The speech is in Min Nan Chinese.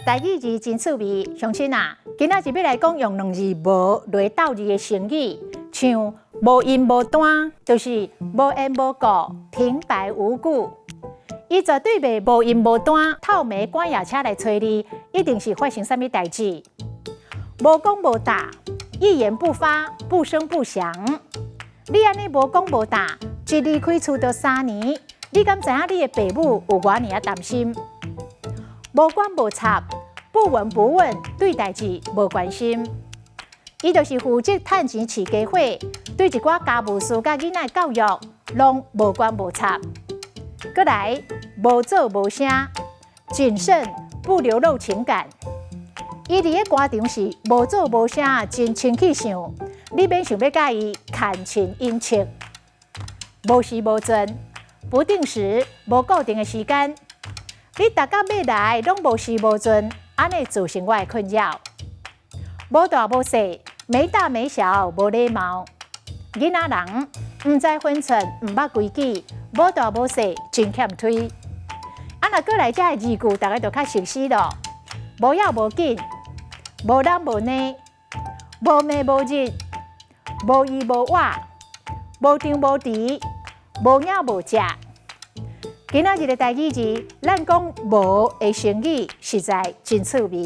台語字真趣味，鄉親啊，今仔日欲來講用兩字無來鬥字的成語，像無因無端，就是無緣無故、平白無故。伊絕對袂無因無端，透暝趕夜車來揣你，一定是發生啥物代誌。無講無答，一言不發，不聲不響。你按呢無講無答，一離開厝就3年，你敢知影你的爸母有偌爾仔擔心？無管無插，不聞不問，對代誌無關心。伊就是負責趁錢飼家伙，對一寡家務事佮囡仔教育，攏無管無插。閣來，無做無聲，謹慎不流露情感。伊佇咧官場是無做無聲，真清氣相，你免想欲佮伊牽情引情。無時無陣，不定時，無固定的時間。你逐工欲來，攏無時無陣，按呢造成我的困擾。無大無細，沒大沒小，無禮貌。囡仔人毋知分寸，毋捌規矩，無大無細，真欠推。啊，若閣來這个字句，大家就較熟悉囉。無要無緊，無攏無膩，無暝無日，無依無倚，無張無弛，無影無跡。今仔日的台語字，咱講無的成語，實在真趣味。